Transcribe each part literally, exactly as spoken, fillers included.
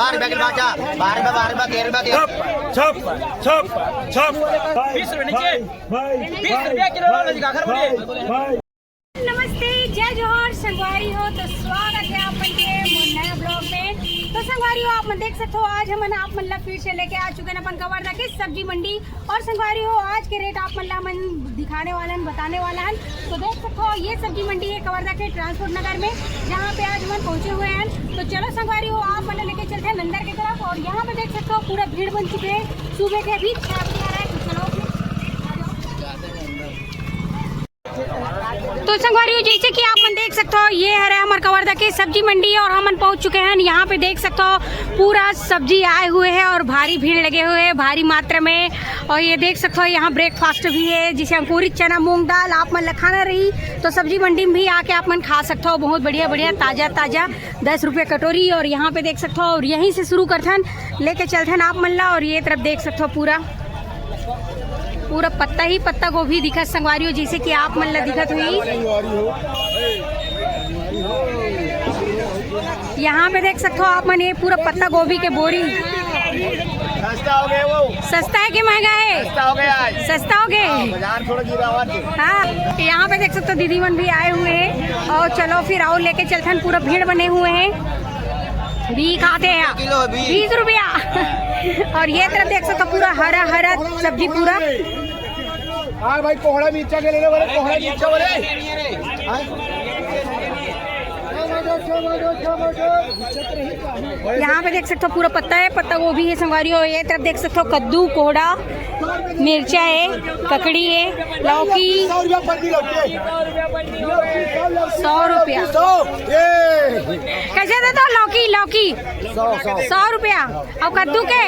बारह रुपया किलो, बारह रुपया, बारह रुपया, तेरह रुपया, तेरह। छप, छप, छप। बीस रुपये नीचे। बीस रुपया किलो ला लगा कर बोलिए। नमस्ते, जय जोहार संगवारी हो। तो स्वागत है आप मन के मोर नया ब्लॉग में। तो संगवारी हो, आप मन देख सकते हो, आज हमन आप मन ला फिर से लेके आ चुके हैं अपन कवर्धा के सब्जी मंडी। और संगवारी हो, आज के रेट आप मन ला हमन दिखाने वाला हन, बताने वाला हन। तो देख सकते हो, ये सब्जी मंडी है कवर्धा के ट्रांसपोर्ट नगर में, जहाँ पे आज हमन पहुँचे हुए हैं। तो चलो संगवारी हो, आप मन ला लेके चलते हैं अंदर की तरफ। और यहाँ पे देख सकते हो, पूरा भीड़ बन चुके हैं। सुबह के अभी छह बजे आ रहा है। तो चलो फिर। तो संगवारी हो, जैसे कि आप मन देख सकते हो, ये हरे हमर कवर्धा के सब्जी मंडी और हमन पहुंच चुके हैं। यहाँ पे देख सकते हो, पूरा सब्जी आए हुए हैं और भारी भीड़ लगे हुए हैं, भारी मात्रा में। और ये देख सकते हो, यहाँ ब्रेकफास्ट भी है, जिसे अंकुरित चना, मूंग दाल आप मन ला खाना रही तो सब्जी मंडी में भी आके आप मन खा सकते हो। बहुत बढ़िया बढ़िया ताजा ताजा दस रुपये कटोरी। और यहाँ पे देख सकते हो, और यहीं से शुरू करथन, लेके चलथन आप मन ला। और ये तरफ देख सकते हो, पूरा पूरा पत्ता ही पत्ता गोभी दिखत संगवारी हो, जैसे कि आप मन ला दिखत हुई। यहाँ पे देख सकते हो आप मन, ये पूरा पत्ता गोभी के बोरी। सस्ता हो गया वो। सस्ता है कि महंगा है? सस्ता हो गया आज। सस्ता हो गया। हाँ, बाजार थोड़ा गिरा हुआ है। हाँ, यहाँ पे देख सकते हो, दीदी मन भी आए हुए हैं। और चलो फिर, आओ लेके चलथन, पूरा भीड़ बने हुए हैं। भी खाते हैं। किलो बीस। बीस रुपया। और ये तरफ देख सकते हो, पूरा हरा हरा सब्जी पूरा। हाँ भाई, कोहड़ा मिर्चा के ले लो बोले, कोहड़ा मिर्चा बोले। हाँ? यहाँ पे देख सकते हो, पूरा पत्ता है, पत्ता गोभी है संगवारी हो। ये तरफ देख सकते हो, कद्दू, कोहड़ा, मिर्चा है, ककड़ी है, लौकी। सौ रुपया पन्नी लौकी है। सौ रुपया। सौ। ये। कैसे देता हो लौकी? लौकी सौ, सौ। सौ रुपया। और कद्दू के?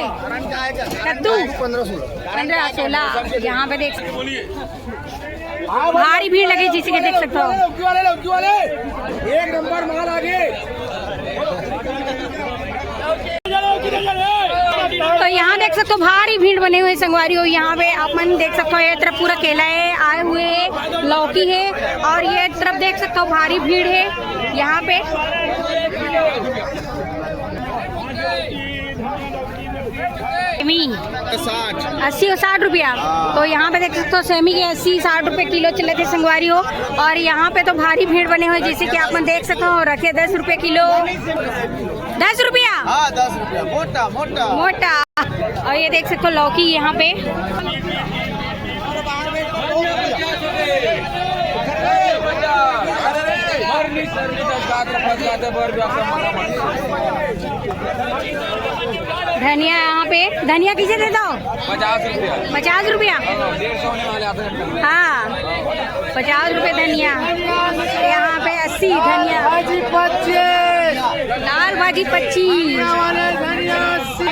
कद्दू पंद्रह सौ। पंद्रह सोलह। यहाँ पे देख सकते हो, भारी भीड़ लगी, जिसे कि देख सकते हो। लौकी वाले, लौकी वाले, एक नंबर माल आगे। तो यहाँ देख सकते हो, भारी भीड़ बने हुए संगवारी हो। यहाँ पे आप मन देख सकते हो, ये तरफ पूरा केला है, आए हुए है, लौकी है, और ये तरफ देख सकते हो, भारी भीड़ है यहाँ पे। सेमी। साठ। अस्सी और साठ रुपया। हाँ। तो यहाँ पे देख सकते हो, सेमी के अस्सी साठ रुपए किलो चले थे संगवारी हो। और यहाँ पे तो भारी भीड़ बने हुए, जैसे कि आप मन देख सकते हो, रखे दस रुपए किलो। दस रुपया। हाँ, दस रुपया, मोटा मोटा। मोटा। और ये देख सकते हो, लौकी यहाँ पे। धनिया यहाँ पे, धनिया किसे देता हो? पचास रुपया। पचास रुपया? डेढ़ सौ होने वाले आते हैं। हाँ, पचास रुपये धनिया। यहाँ पे अस्सी धनिया। भाजी पच्चीस। लाल भाजी पच्चीस। धनिया वाले धनिया अस्सी।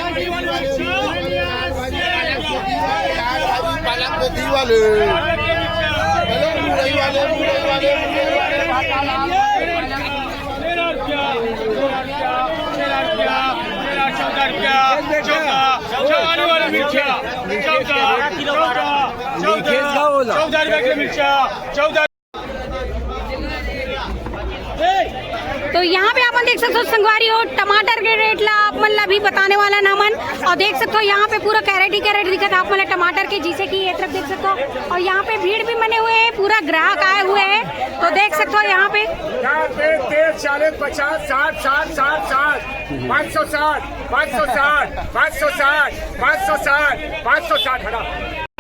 पालक मेथी वाले, पालक मुरई वाले, मुरई वाले, मुरई वाले। चौदह रुपया, चौदह, चौदह वाली मिर्चा, चौदह, चौदह, चौदह रुपया किलो मिर्चा, चौदह। तो यहाँ पे आप मन देख सकते हो संगवारी हो, टमाटर के रेट ला आप मन ला भी बताने वाला ना मन। और देख सकते हो यहाँ पे पूरा कैरेट ही कैरेट दिखत आप मन ला टमाटर के, जिसे कि ये तरफ देख सकते हो। और यहाँ पे भीड़ भी बने हुए हैं, पूरा ग्राहक आए हुए हैं। तो देख सकते हो यहाँ पे यहाँ पे तेज चालीस, पचास, साठ, साठ, साठ, साठ, पाँच सौ साठ, पाँच सौ साठ, पाँच सौ साठ, पाँच सौ साठ, पाँच सौ साठ, हटा।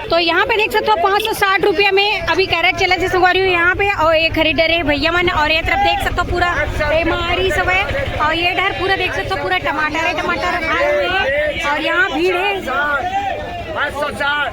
तो यहाँ पे देख सकते हो, पाँच सौ साठ रुपया में अभी कैरेट चले थे संगवारी हो यहाँ पे। और एक खरीदे रहे भैया मन, और ये तरफ देख सकते हो पूरा बेमारी सब है। और ये डर पूरा देख सकते हो, पूरा टमाटर है, टमाटर रखा हुए है। और यहाँ भीड़ है। पाँच सौ साठ,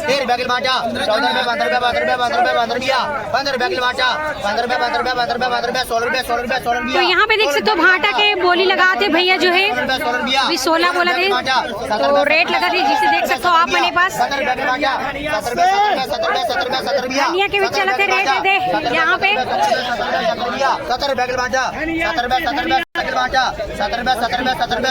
तेरह रुपया किलो भाटा, चौदह रुपया, पंद्रह रुपया, पंद्रह रुपया, पंद्रह रुपया, पंद्रह रुपया, पंद्रह रुपया, पंद्रह रुपया, सोलह रुपया, सोलह रुपया, सोलह रुपया, तो यहाँ पे देख सकते हो भाटा के बोली लगाते भैया जो है, अभी सोलह बोला थे, तो रेट लगा थे, जिसे देख सकते हो आप मेरे पास। सत्तर रुपया किलो भाटा, सत्तर रुपया, सत्तर रुपया, सत्तर रुपया, सत्तर रुपया, धनिया के भी चलत हे रेट दे यहाँ पे। सत्तर रुपया किलो भाटा, सत्तर रुपया, सत्तर रुपया, सत्तर रुपया, सत्तर रुपया, सत्तर रुपया,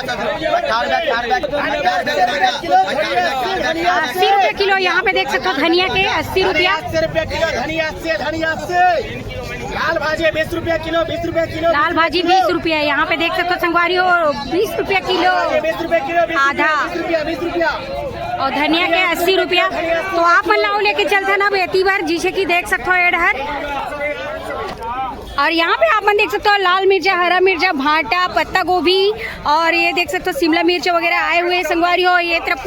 अठारह रुपया, अठारह रुपया, अठारह रुपया, अस्सी रुपया किलो। यहाँ पे देख सकते हो धनिया के अस्सी रुपया। अस्सी रुपया किलो धनिया से, धनिया से। लाल भाजी बीस रुपया किलो, बीस रुपया किलो, लाल भाजी बीस रुपया। यहाँ पे देख सकते हो संगवारी हो, बीस रुपया किलो, बीस रुपया किलो, बीस रुपया, आधा। बीस रुपया, बीस रुपया। और धनिया के अस्सी रुपया। तो आप मन ला लेके चलथन अब एती बर, जिसे कि देख सकते हो एडहर। और यहाँ पे आप मन देख सकते हो लाल मिर्चा, हरा मिर्चा, भाटा, पत्ता गोभी और ये देख सकते हो शिमला मिर्च वगैरह आए हुए हैं संगवारी हो। ये तरफ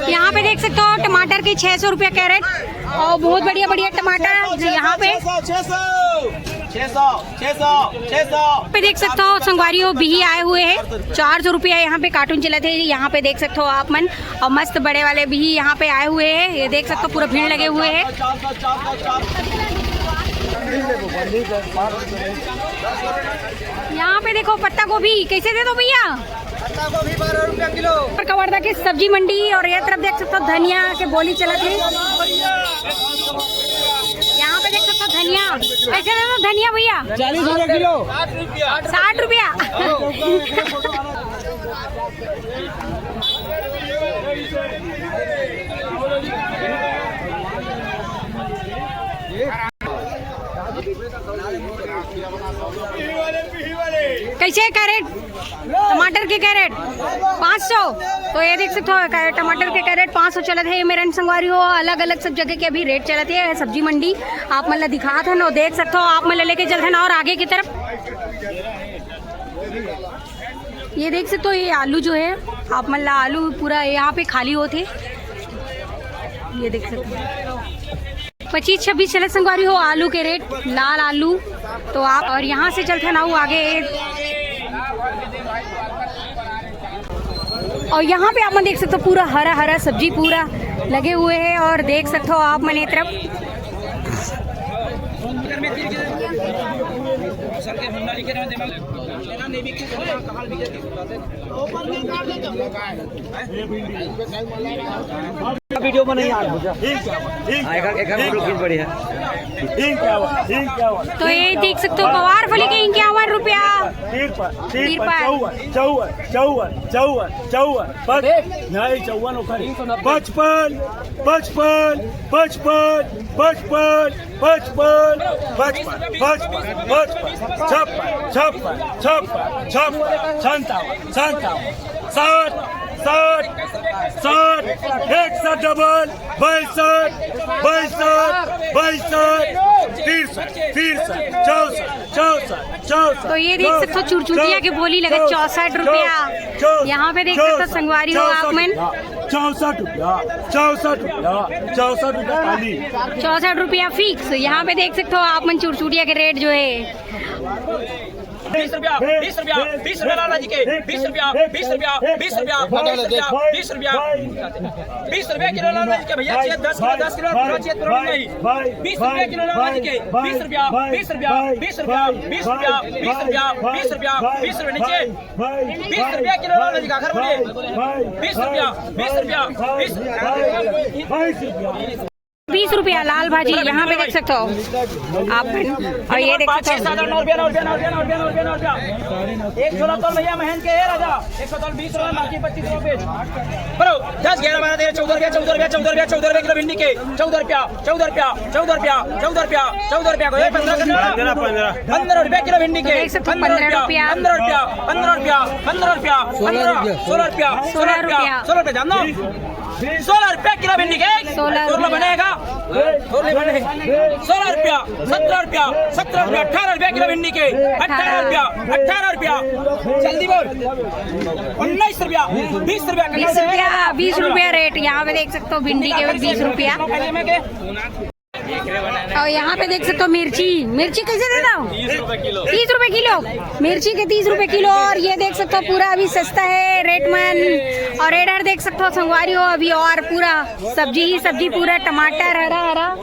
यहाँ पे देख सकते हो टमाटर के छह सौ रुपया कैरेट और बहुत बढ़िया बढ़िया टमाटर यहाँ पे। छह सौ, छह सौ, छह सौ। पे देख सकते हो संगवारी हो बिही आए हुए हैं, चार सौ रुपया यहाँ पे कार्टून चलत हे। यहाँ पे देख सकते हो आप मन, और मस्त बड़े वाले बिही यहाँ पे आए हुए हैं। ये देख सकते हो पूरा भीड़ लगे हुए हैं। यहाँ पे देखो पत्ता गोभी कैसे दे दो भैया। पत्ता गोभी बारह रुपया किलो। और कवर्धा के सब्जी मंडी और ये तरफ देख सकते हो धनिया के बोली चलत हे। यहाँ पे देख सकते हो धनिया, कैसे दे दो धनिया भैया? चालीस रुपया किलो। साठ रुपया। कैसे है कैरेट? टमाटर के कैरेट पाँच सौ। तो ये देख सकते हो, कै-, टमाटर के कैरेट पाँच सौ चलत हे। ये मेरन संगवारी हो, अलग-अलग सब जगह के अभी रेट चलत हे। सब्जी मंडी आप मन ला दिखात हन, देख सकते हो, आप मन ला लेके चलत हन और आगे की तरफ। ये देख सकते हो, ये आलू जो है, आप मन ला आलू पूरा यहाँ पे खाली होत हे। ये देख सकते हो। पच्चीस छब्बीस चलत संगवारी हो आलू के रेट, लाल आलू। तो आप और यहाँ से चलथन आऊ आगे। और यहाँ पे आप मन देख सकते हो पूरा हरा हरा सब्जी पूरा लगे हुए हैं और देख सकते हो आप मन ये तरफ। वीडियो बनाइए आप। हाँ, एक, एक हम लोग की बढ़िया। तो ये देख सकते हो गवार फली के इक्यावन रुपया। तिरपन, तिरपन, तिरपन। चौवन, चौवन, चौवन, चौवन, चौवन, पच-, नहीं, चौवन ओकर। पचपन, पचपन, पचपन, पचपन, पचपन, पचपन, पचपन, पचपन, छप्पन, छप्पन, छप्पन, छप्पन, संतावन, संतावन, साठ, साठ, साठ, इकसठ डबल, बासठ, बासठ, बासठ, तिरसठ, तिरसठ, चौसठ, चौसठ, चौसठ, तो ये देख सकते हो, चुरचुटिया के बोली लगे चौसठ रुपया। चौसठ, यहाँ पे देख सकते हो, संगवारी हो आप मन। चौसठ रुपया, चौसठ रुपया, चौसठ रुपया खाली। चौसठ रुपया फिक्स। यहाँ पे देख सकते हो आप मन, चुरचुटिया के रेट जो है। बीस रुपया, बीस रुपया, बीस रुपया लाला जी के, बीस रुपया, बीस रुपया, बीस रुपया, बीस रुपया, बीस रुपया, बीस रुपया किलो लाला जी के भैया, चाहिए दस किलो, दस किलो पूरा चाहिए, पूरा नहीं। बीस रुपया किलो लाला जी के, बीस रुपया, बीस रुपया, बीस रुपया, बीस रुपया, बीस रुपया, बीस रुपया, बीस रुपया नीचे। बीस रुपया किलो लाला जी का, घर बोलिए। बीस रुपया, बीस रुपया, बीस। बीस रुपया लाल भाजी यहाँ पे देख सकते हो आप। और ये देख सकते हो। एक झोला तौल भैया महन के, ए राजा, एक सौ तौल बीस रुपया, बाकी पच्चीस रुपया बेच। बोलो, दस, ग्यारह, बारह, तेरह, चौदह रुपया, चौदह रुपया, चौदह रुपया, चौदह रुपया किलो भिंडी के, चौदह रुपया, चौदह रुपया, चौदह रुपया, चौदह रुपया, चौदह रुपया को, ए, पन्द्रह करना। पन्द्रह, पन्द्रह। पन्द्रह रुपया किलो भिंडी के, देख सकते हो, पन्द्रह रुपया, पन्द्रह रुपया। पन्द्रह रुपया, पन्द्रह रुपया, पन्द्रह रुपया, पन्द्रह रुपया, सोलह रुपया, सोलह रुपया, जानना। सोलह रुपया किलो भिंडी के। सोलह रुपया। बनेगा। सोलह रुपया, सत्रह रुपया, सत्रह रुपया, अठारह रुपया किलो भिंडी के। अठारह रुपया, अठारह रुपया। जल्दी बोल। उन्नीस रुपया, बीस रुपया। बीस रुपया, बीस रुपया रेट। यहाँ पे देख सकते हो भिंडी के बीस रुपया। और यहाँ पे देख सकते हो मिर्ची। मिर्ची कैसे देता हूँ? तीस रुपए किलो। मिर्ची के तीस रुपए किलो। और ये देख सकते हो पूरा अभी सस्ता है रेट मन। और एडर देख सकते हो संगवारी हो अभी, और पूरा सब्जी ही सब्जी, पूरा टमाटर हरा हरा।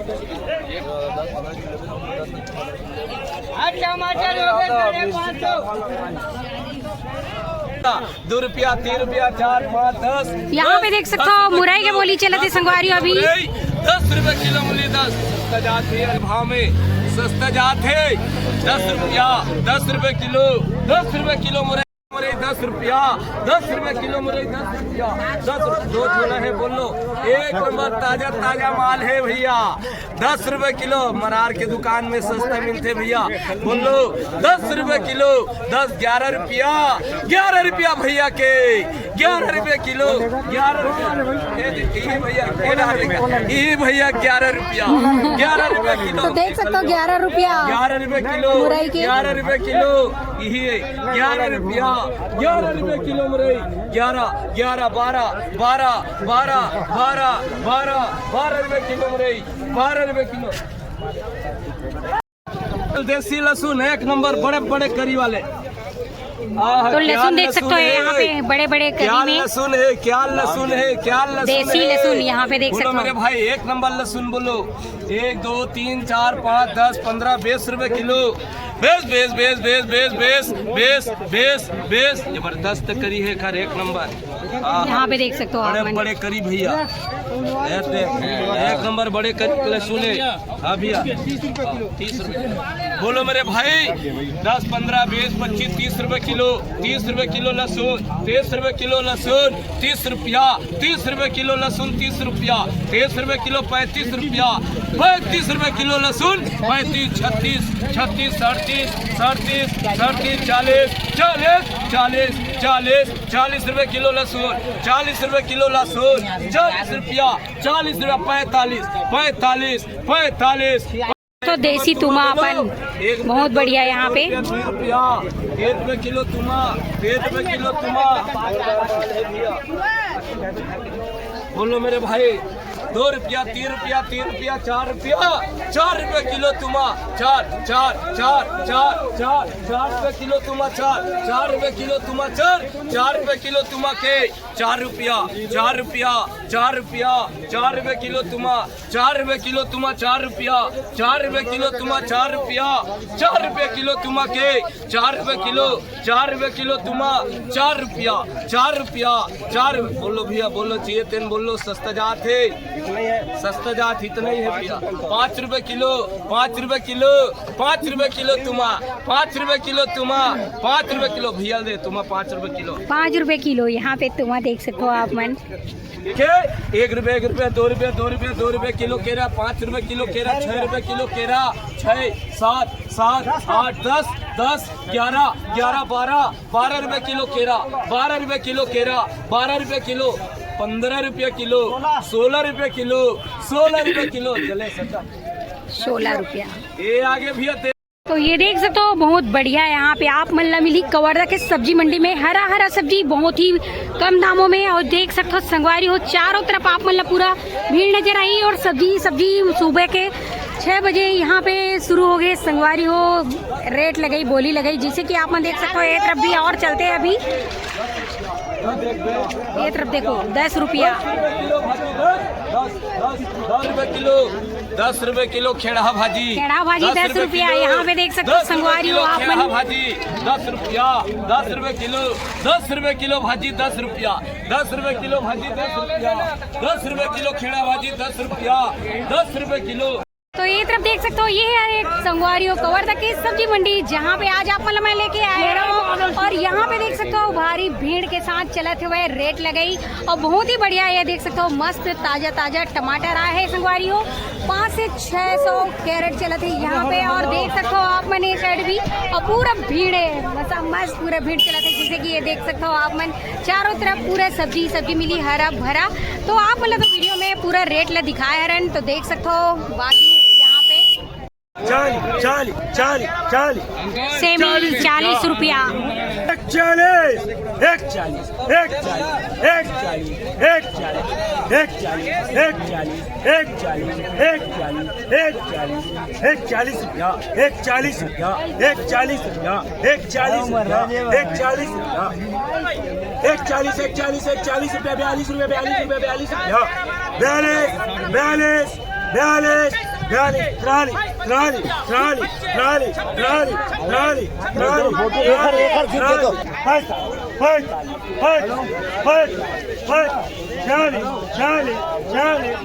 दो रुपया, तीन रुपया, चार, पाँच, दस। यहाँ पे देख सकते हो मुरई के बोली चलत हे संगवारी अभी। दस रुपए किलो मूली, दस। सस्ता जात हे भाव में, सस्ता जात हे। दस रुपया, दस रुपए किलो, दस रुपए किलो मुरई, मुरई दस रुपया, दस रुपए किलो मुरई, दस रुपया, दस रुपया। दो झोला है, बोल लो। एक नंबर ताजा ताजा माल है भैया। दस रुपए किलो मरार के दुकान में सस्ता मिलथे भैया। बोलो, दस रुपए किलो, दस, ग्यारह रुपया, ग्यारह रुपया भैया के, ग्यारह रुपया किलो, ग्यारह रुपया। ये, ये भैया, ये भैया, ग्यारह रुपया, ग्यारह रुपया किलो। तो देख सकते हो, ग्यारह रुपया। ग्यारह रुपया किलो, मुरई के। ग्यारह रुपया किलो, यही है, ग्यारह रुपया, ग्यारह रुपया किलो मुरई, ग्यारह, ग्यारह, बारह, बारह, बारह, बारह, बारह, बारह रुपया किलो मुरई, बारह रुपया किलो। देसी लहसुन एक नंबर, बड़े बड़े करी वाले। आह, तो क्या लहसुन देख सकते हो लहसुन है। यहाँ पे बड़े बड़े करी क्या में। लहसुन है, क्या लहसुन है, क्या लहसुन देसी है। लहसुन यहाँ पे देख बोलो सकते हो। मेरे भाई, एक नंबर लहसुन बोलो। एक, दो, तीन, चार, पाँच, दस, पन्द्रह, बीस रुपए किलो। बीस, बीस, बीस। जबरदस्त करी है खर, एक नंबर। हाँ। यहाँ पे देख सकते हो आप बड़े मन। बड़े करी भैया, एक, एक नंबर बड़े करी लहसुन है। हाँ भैया, तीस रुपए। बोलो मेरे भाई, दस, पन्द्रह, बीस, पच्चीस, तीस रुपए किलो, तीस रुपए किलो लहसुन, तीस रुपए किलो लहसुन, तीस रुपया, तीस रुपए किलो लहसुन, तीस रुपया, तीस रुपए किलो, पैंतीस रुपया, पैंतीस रुपए किलो लहसुन, पैंतीस, छत्तीस, छत्तीस, सड़तीस, सड़तीस, सड़तीस, चालीस, चालीस, चालीस, चालीस, चालीस रुपए किलो लहसुन, चालीस रुपए किलो लहसुन, चालीस रुपया, चालीस रुपया, पैंतालीस, पैंतालीस, पैंतालीस। तो देसी तुमा अपन बहुत बढ़िया यहाँ पे। एक रुपया, एक रुपया किलो तुमा, एक रुपया किलो तुमा। बोलो मेरे भाई, दो रुपया, तीन रुपया, तीन रुपया, चार रुपया, चार रुपया किलो तुमा, चार, चार, चार, चार, चार, चार रुपया किलो तुमा, चार, चार रुपया किलो तुमा, चार, चार रुपया किलो तुमा के, चार रुपया, चार रुपया, चार रुपया, चार रुपया किलो तुमा, चार रुपया किलो तुमा, चार रुपया, चार रुपया किलो तुमा, चार रुपया, चार रुपया किलो तुमा के, चार रुपया किलो, चार रुपया किलो तुमा, चार रुपया, चार रुपया, चार। बोलो भैया, बोलो, चाहिए तेन बोलो, सस्ता जात है, सस्ता जात इतना ही है भैया। पाँच रुपया किलो, पाँच रुपया किलो, पाँच रुपया किलो तुमा, पाँच रुपया किलो तुमा, पाँच रुपया किलो भैया दे तुमा, पाँच रुपया किलो। पाँच रुपया किलो यहाँ पे तुमा देख सकते हो आप मन। ठीक है, एक रुपया, एक रुपया, दो रुपया, दो रुपया, दो रुपया किलो केरा, पाँच रुपया किलो केरा, छह रुपया किलो केरा, छह, सात, सात, आठ, दस, दस, ग्यारह, ग्यारह, बारह, बारह रुपया किलो केरा, बारह रुपया किलो केरा, बारह रुपया किलो, पन्द्रह रुपया किलो, सोलह रुपया किलो, सोलह रुपया किलो। चले सच्चा। सोलह रुपया। ये आगे भैया दे- तो ये देख सकते हो, बहुत बढ़िया यहाँ पे आप मन ला मिली कवर्धा के सब्जी मंडी में हरा हरा सब्जी बहुत ही कम दामों में। और देख सकते हो संगवारी हो, चारों तरफ आप मन ला पूरा भीड़ नजर आई और सब्जी सब्जी सुबह के छः बजे यहाँ पे शुरू हो गए संगवारी हो, रेट लगाई, बोली लगाई, जैसे कि आप मन देख सकते हो ये तरफ भी और चलते हैं अभी। ये तरफ देखो, दस रुपया। दस, दस, दस रुपए किलो, दस रुपए किलो खेड़ा भाजी। खेड़ा भाजी दस रुपया। यहाँ पे देख सकते हो संगवारी हो आप मन। भाजी दस रुपया, दस रुपए किलो, दस रुपए किलो भाजी दस रुपया, दस रुपए किलो भाजी दस रुपया, दस रुपए किलो खेड़ा भाजी दस रुपया, दस रुपए किलो। तो ये तरफ देख सकते हो, ये है एक संगवारी हो कवर्धा की सब्जी मंडी, जहाँ पे आज आप मन ला मैं लेके आए रहो। और यहाँ पे देख सकते हो, भारी भीड़ के साथ चलत हुए रेट लगई और बहुत ही बढ़िया। ये देख सकते हो, मस्त ताजा ताजा टमाटर आए हैं संगवारी हो। पाँच से छह सौ कैरेट चलत है यहाँ पे। और देख सकते हो आप मन ये साइड भी, और पूरा भीड़ है, मस्त मस्त पूरा भीड़ चलत है। जैसे कि ये देख सकते हो आप मन, चारों तरफ पूरा सब्जी सब्जी मिली, हरा भरा। तो आप मन ला तो वीडियो में पूरा रेट ला दिखाए हरन, तो देख सकते हो बाकी यहाँ पे चालीस, चालीस, चालीस, चालीस। सेमी चालीस रुपया। चालीस रुपया। एक चालीस, एक चालीस, एक चालीस, एक चालीस, एक चालीस, एक चालीस, एक चालीस, एक चालीस, एक चालीस, एक चालीस, एक चालीस रुपया, एक चालीस रुपया, एक चालीस रुपया, एक चालीस रुपया, एक चालीस रुपया, एक चालीस, एक चालीस, एक चालीस रुपया, बयालीस रुपया, बयालीस रुपया, बयालीस रुपया, बयालीस, बयालीस, बयालीस, बयालीस, तिरालीस, तिरालीस, तिरालीस, तिरालीस, तिरालीस, तिरालीस, तिरालीस, पैंतालीस, पैंतालीस, पैंतालीस, पैंतालीस, पैंतालीस, चालीस, चालीस, चालीस,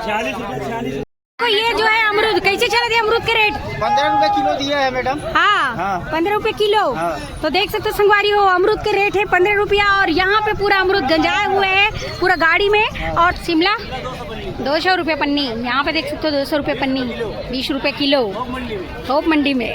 चालीस रुपया, चालीस। तो ये जो है अमरूद, कैसे चलत है अमरूद के रेट? पंद्रह रुपए किलो दिया है मैडम। हाँ, हाँ। पंद्रह रुपए किलो। हाँ। तो देख सकते हो संगवारी हो, अमरूद के रेट है पंद्रह रुपया और यहाँ पे पूरा अमरूद गंजाए हुए है पूरा गाड़ी में। और शिमला दो सौ रुपये पन्नी, यहाँ पे देख सकते हो दो सौ रुपये पन्नी, बीस रुपये किलो थोक मंडी में।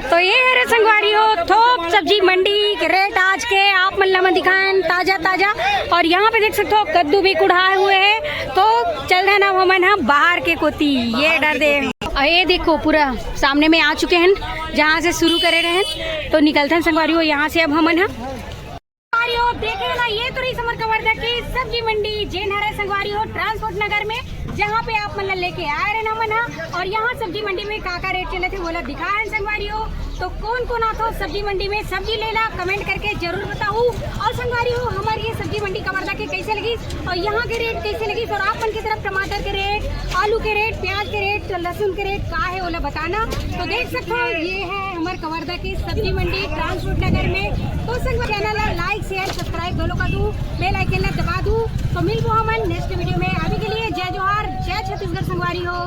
तो ये है रे संगवारी हो, थोक सब्जी मंडी के रेट आज के आप मन ला मैं दिखाएन ताजा ताजा। और यहाँ पे देख सकते हो कद्दू भी कुढ़ाए हुए है। तो चल रहे ना हमन ह बाहर के कोती, ये डर दे। और ये देखो पूरा सामने में आ चुके हैं, जहाँ से शुरू करे रहे हैं। तो निकलते हैं संगवारी हो यहाँ से अब हमन ह। संगवारी हो, देखे ना, ये तो रही हमर कवर्धा की सब्जी मंडी, जेन हरे संगवारी हो ट्रांसपोर्ट नगर में, जहाँ पे आप मन ला लेके आए रहे ना मन हा। और यहाँ सब्जी मंडी में का का रेट चलत है, वो ला दिखाए हैं संगवारी हो। तो कौन कौन आथो सब्जी मंडी में सब्जी लेला, कमेंट करके जरूर बताहू। और संगवारी हो, हमारी ये सब्जी मंडी कवर्धा के कैसे लगी और यहाँ के रेट कैसे लगी, और आप मन की तरफ टमाटर के रेट, आलू के रेट, प्याज के रेट, लहसुन के रेट का है, ओला बताना। तो देख सकते हो, ये है हमारे कवर्धा की सब्जी मंडी ट्रांसपोर्ट नगर में। तो संग चैनल ला लाइक, शेयर, सब्सक्राइब दोनों का दू, बेल आइकन ला दबा दू। तो मिलबो हमन नेक्स्ट वीडियो में। अभी के लिए जय जोहार, जय छत्तीसगढ़ संगवारी हो।